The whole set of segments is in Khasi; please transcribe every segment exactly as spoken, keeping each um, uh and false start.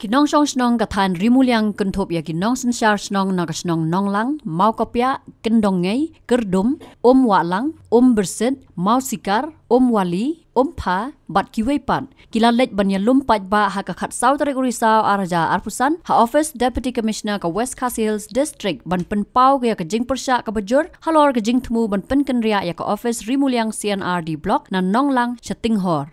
Ki nongshong shnong ka thaiñ Rimuliang kynthup ïa ki nongsynshar shnong na ka shnong Nonglang, Mawkapiah, Kyndongngei, Kyrdum, Umwahlang, Umbyrsit, Mawsikar, Umwali, Umpha, bad kiwei pat, ki la leit ban ïalum paidbah ha ka khatsaw tarik u Risaw ar hajar arphew san ha office Deputy Commissioner ka West Khasi Hills District ban pynpaw ïa ka jingpyrshah kaba jur halor ka jingthmu ban pynkynriah ïa ka office Rimuliang C and R D Block na Nonglang sha Tinghor.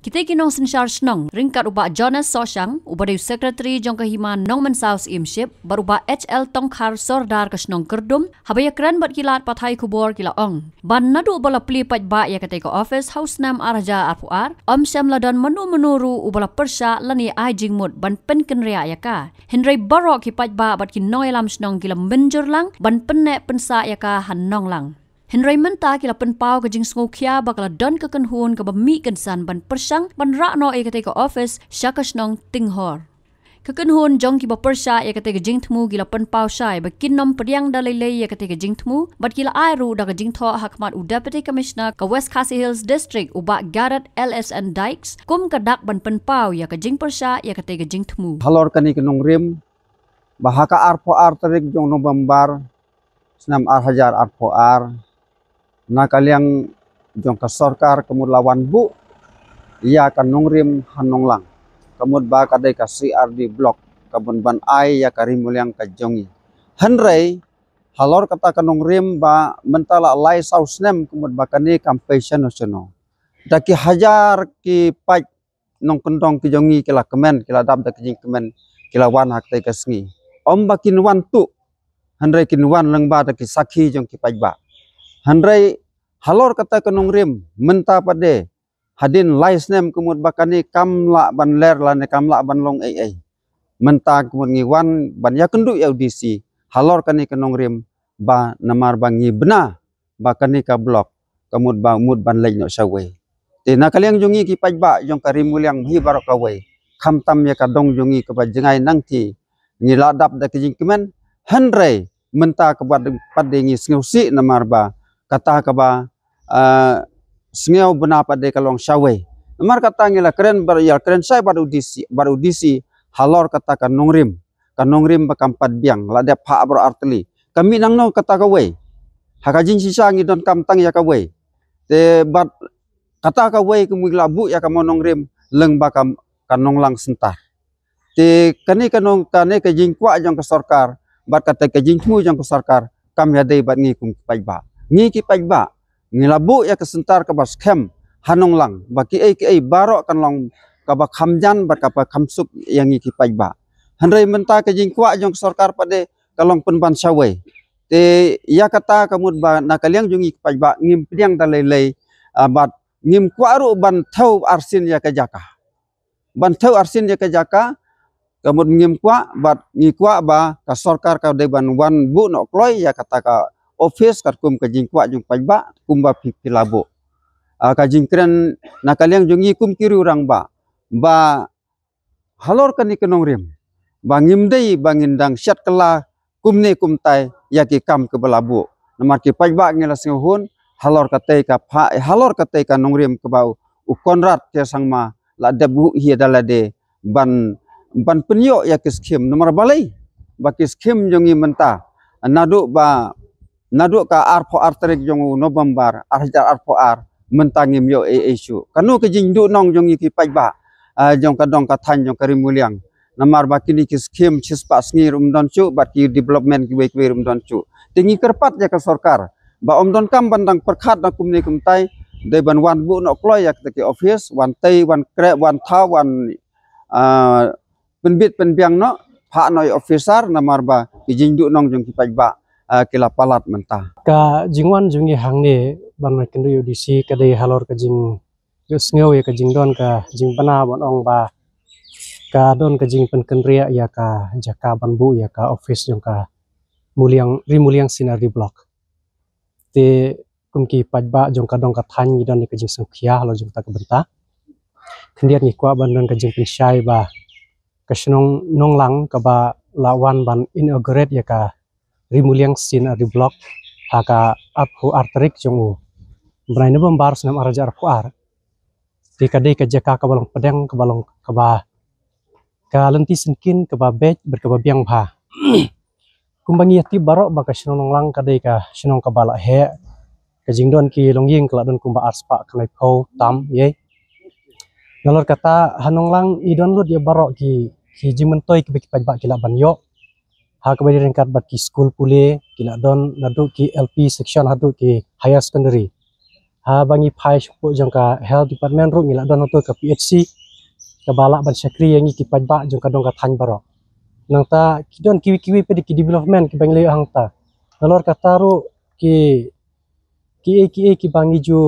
Kitei ki nongsynshar shnong ryngkat u Bah Jonas Sohshang, uba dei u Secretary jong ka Hima Nongmynsaw Syiemship, bad u Bah H L Tongkhar, Sordar ka shnong Kyrdum, haba ïakren bad ki lad pathai khubor ki la ong ba naduh ba la plie paidbah ïa katei ka office ha u snem ar hajar arphew ar, ym shym la don mano mano ruh uba la pyrshah lane ai jingmut ban pynkynriah ïa ka. Hynrei baroh ki paidbah bad ki nongïalam shnong ki la mynjur lang ban pynneh pynsah ïa ka ha Nonglang. Hynrei mynta ki la pynpaw ka jingsngewkhia ba ka la don ka kynhun kaba mih kynsan ban pyrshang ban rah noh ïa katei ka office sha ka shnong Tinghor. Ka kynhun jong kiba pyrshah ïa katei ka jingthmu ki la pynpaw shai ba kin ym pdiang da lei lei ïa katei ka jingthmu, bad ki la ai ruh da ka jingthoh ha khmat u Deputy Commissioner ka West Khasi Hills District, u Bah Garod L S N Dykes, kum ka dak ban pynpaw ïa ka jingpyrshah ïa katei ka jingthmu. Halor kane ka nongrim, ba ha ka arphew ar tarik jong November, snem ar hajar arphew ar, na ka liang jong ka sorkar ka mut la wan buh ïa ka nongrim ha Nonglang, ka mut ba ka dei ka C R D Block, ka bun ban ai ïa ka Rimuliang ka jong ngi. Hynrei halor kata ka nongrim ba mynta la lai saw snem ka mut ba kane kam pei shano shano. Da ki hajar ki paid nongkyndong ki jong ngi ki la kmen, ki la dap da ki jingkmen, ki la wan ha katei ka sngi. Ym ba kin wan tuh, hynrei kin wan lyngba da ki sakhi jong ki paidbah. Hynrei halor kata ka nongrim mynta pat de, hadien lai snem ka mut ba kane kam lah ban ler lane kam lah ban long ei ei. Mynta ka mut ngi wan ban ïakynduh ïa u D C halor kane ka nongrim, ba namar ba ngi bna ba kane ka block ka mut ba mut ban leit noh shawei. Te na ka liang jong ngi ki paidbah jong ka Rimuliang hi baroh kawei, khamtam ïa ka dong jong ngi kaba jngai nangti, ngi la dap da ka jingkmen. Hynrei mynta kaba pat de ngi sngewsih namar ba kata kaba, ah, sngew bna pat de ka long shawei. Namar kata ngi la kren bad ïa kren shai bad u D C, bad u D C halor kata ka nongrim, ka nongrim ba kam pat biang, la dep phah baroh artylli. Ka mih nangno kata kawei? Ha ka jingshisha ngi donkam tang ïa kawei. Te bad kata kawei ka mut la buh ïa ka mo nongrim lyngba ka, ka Nonglang Center. Te kane ka nong, kane ka jingkwah jong ka sorkar bad kata ka jingthmu jong ka sorkar kam ïadei bad ngi kum ki paidbah. Ngi ki paidbah ngi la buh ïa ka center kaba skhem ha Nonglang, ba kiei kiei baroh kan long kaba kham jan bad kaba kham suk ïa ngi ki paidbah. Hynrei mynta ka jingkwah jong ka sorkar pat de ka long pynban shawei. Te ïa kata ka mut ba na ka liang jong ngi ki paidbah ngim pdiang da lei lei, ah, bad ngim kwah ruh ban thew arsien ïa ka jaka. Ban thew arsien ïa ka jaka ka mut ngim kwah, bad ngi kwah ba ka sorkar ka dei ban wan buh noh kloi ïa kata ka office katkum ka jingkwah jong paidbah kumba phi, phi la buh. Ah, ka jingkren na ka liang jong ngi kum ki riew rangbah, ba halor kane ka nongrim, ba ngim dei ba ngin dang shet kylla kumne kumtai ïa ki kam kaba la buh. Namar ki paidbah ngi la sngewhun halor katei ka pha, halor katei ka nongrim kaba u Conrad K Sangma la dep buh hi da lade ban, ban pynïoh ïa ki skhim. Namar balei? Ba ki skhim jong ngi mynta naduh ba, naduh ka arphew ar tarik jong u November ar hajar arphew ar mynta ngim ïoh ei ei shuh. Kano ka jingduhnong jong ngi ki paidbah, ah, jong ka dong ka thaiñ jong ka Rimuliang? Namar ba kine ki skhim shispah sngi ruh ym don shuh bad ki development kiwei kiwei ruh ym don shuh. Te ngi kyrpad ïa ka sorkar ba ym donkam ban dang pyrkhat na kumne kumtai, dei ban wan buh noh kloi ïa kata ki office, wan tei, wan kreh, wan thaw, wan, ah, pynbit pynbiang noh, phah noh ïa officer, namar ba ki jingduhnong jong ki paidbah, ah, ki la palat mynta. Ka jingwan jong ngi hangne ban wan kynduh ïa u D C ka dei halor ka jing, ka sngew ïa ka jingdon ka jingbna ban ong ba ka don ka jingpynkynriah ïa ka jaka ban buh ïa ka office jong ka Muliang, Rimuliang C and R D Block. Te kum ki paidbah jong ka dong ka thaiñ ngi don ïa ka jingsngewkhia halor jong kata ka bynta. Khyndiat ngi kwah ban don ka jingpynshai ba ka shnong Nonglang kaba la wan ban inaugurate ïa ka Rimuliang C and R D Block ha ka arphew ar tarik jong u bnai November snem ar hajar arphew ar. Te ka dei ka jaka kaba long pdeng, kaba long kaba Ka lynti syngkien kaba beit bad kaba biang bha. Kumba ngi ïa tip baroh ba ka shnong Nonglang ka dei ka shnong kaba la heh. Ka jingdon ki longïing ka la don kumba arspah khyndai phew tam ïa. Nalor kata ha Nonglang i don lut ïa baroh ki, ki jingmyntoi kiba ki paidbah ki lah ban ïoh. Ha kaba ïadei ryngkat bad ki skul pule, ki lah don naduh ki L P section haduh ki higher secondary. Haba ngi phai shapoh jong ka health department ruh ngi lah don hato ka P H C kaba lah ban shakri ïa ngi ki paidbah jong ka dong ka thaiñ baroh. Nangta ki don kiwei kiwei pat ki development kiba ngi la ïoh hangta. Nalor kata ruh ki, kiei kiei kiba ngi ju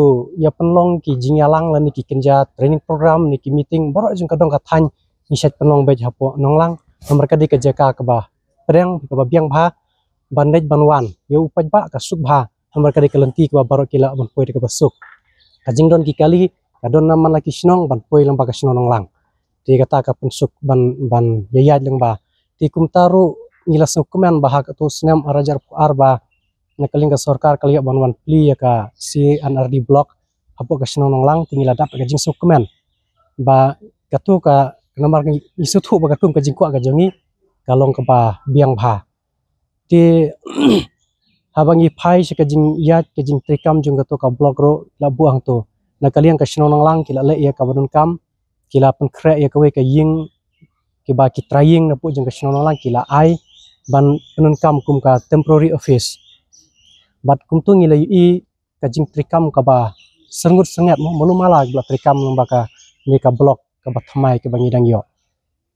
ïa pynlong ki jingïalang lane ki kynja training program ne ki meeting baroh jong ka dong ka thaiñ ngi shait pynlong beit hapoh Nonglang. Namar ka dei ka jaka kaba pdeng kaba biang bha ban leit ban wan ïa u paidbah ka suk bha. Namar ka dei ka lynti kaba baroh ki lah ban poi da kaba suk. Ka jingdon ki kali ka don na man la ki shnong ban poi lyngba ka shnong Nonglang. Te kata ka pynsuk ban, ban ïaid lyngba. Te kumta ruh ngi la sngewkmen ba ha kato snem ar hajar arphew ar ba na ka liang ka sorkar ka la ïoh ban wan plie ïa ka C and R D block hapoh ka shnong Nonglang. Te ngi la dap ka jingsngewkmen ba kato ka, namar ngi, ngi sngewthuh ba katkum ka jingkwah ka jong ngi ka long kaba biang bha. Te haba ngi phai sha ka jingïaid ka jingtreikam jong kato ka block ruh la buh hangto. Na ka liang ka shnong Nonglang ki la leh ïa kaba donkam, ki la pynkhreh ïa kawei ka ïing kiba ki trai ïing napoh jong ka shnong Nonglang ki la ai ban pyndonkam kum ka temporary office. Bad kumto ngi la ïohi ka jingtreikam kaba syrngut syrngiat mo, malu mala kiba la treikam lyngba kane ka block kaba thymmai kaba ngi dang ïoh.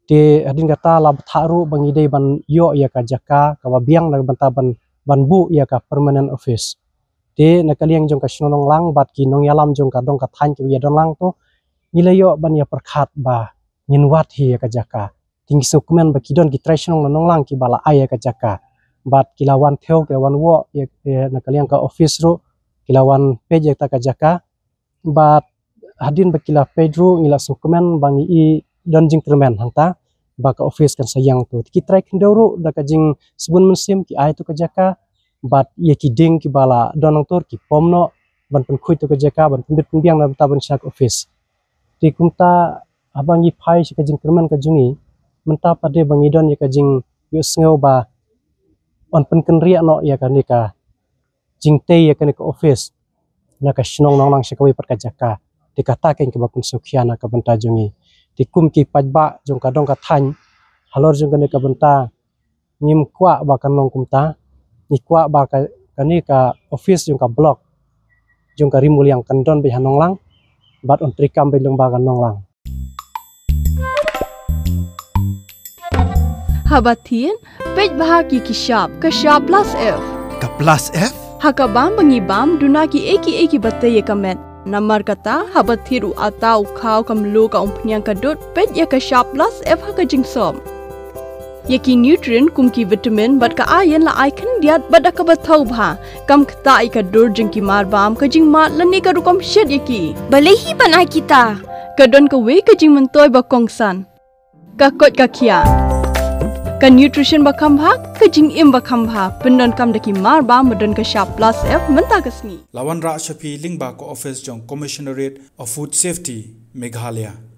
Te hadien kata la bthah ruh ba ngi dei ban ïoh ïa ka jaka kaba biang na ka bynta ban, ban buh ïa ka permanent office. Te na ka liang jong ka shnong Nonglang bad ki nongïalam jong ka dong ka thaiñ kiba ïa don lang to ngi la ïoh ban ïa pyrkhat ba ngin wad hi ïa ka jaka. Te ngi sngewkmen ba ki don ki trai shnong na Nonglang kiba la ai ïa ka jaka. Bad ki la wan thew, ki la wan wad ïa, ïa na ka liang ka office ruh ki la wan peit ïa kata ka jaka. Bad hadien ba ki la peit ruh ngi la sngewkmen ba ngi i don jingkyrmen hangta ba ka office kan sa ïeng to. Te ki trai khyndew ruh da ka jingsbun mynsiem ki ai to ka jaka. Bad ïa ki dieng kiba la don hangto ki pom noh ban pynkhuid to ka jaka ban pynbit pynbiang na bynta ban shna ka office. Te kumta haba ngi phai sha ka jingkyrmen ka jong ngi mynta pat de ba ngi don ïa ka jingïohsngew ba yn pynkynriah noh ïa kane ka jingtei ïa kane ka office na ka shnong Nonglang sha kawei pat ka jaka. Te kata keiñ kaba pynsngewkhia na ka bynta jong ngi. Te kum ki paidbah jong ka dong ka thaiñ halor jong kane ka bynta ngim kwah ba kan long kumta. Ngi kwah ba ka, kane ka office jong ka block jong ka Ri Muliang kan don beit ha Nonglang bad yn treikam beit lyngba ka Nonglang. Haba thied, peit bha ki ki shap, ka shap plus F. Ka plus F? Ha ka bam ba ngi bam, duna kiei kiei kiba tei ïa ka met. Namar kata, haba thied u atta, u khaw, ka mluh, ka umphniang, ka dud, peit ïa ka shap plus F ha ka jingsop. Ïa ki nutrient kum ki vitamin bad ka iron la ai khyndiat bad da kaba thaw bha. Kam ktah ïa ka dur jong ki mar bam, ka jingmad lane ka rukom shet ïa ki. Balei hi ban ai kita? Ka don kawei ka jingmyntoi ba kongsan. Ka koit ka khiah. Ka nutrition ba kham bha, ka jingim ba kham bha. Pyndonkam da ki mar bam ba don ka shap plus F mynta ka sngi. La wanrah sha phi lyngba ka office jong Commissionerate of Food Safety, Meghalaya.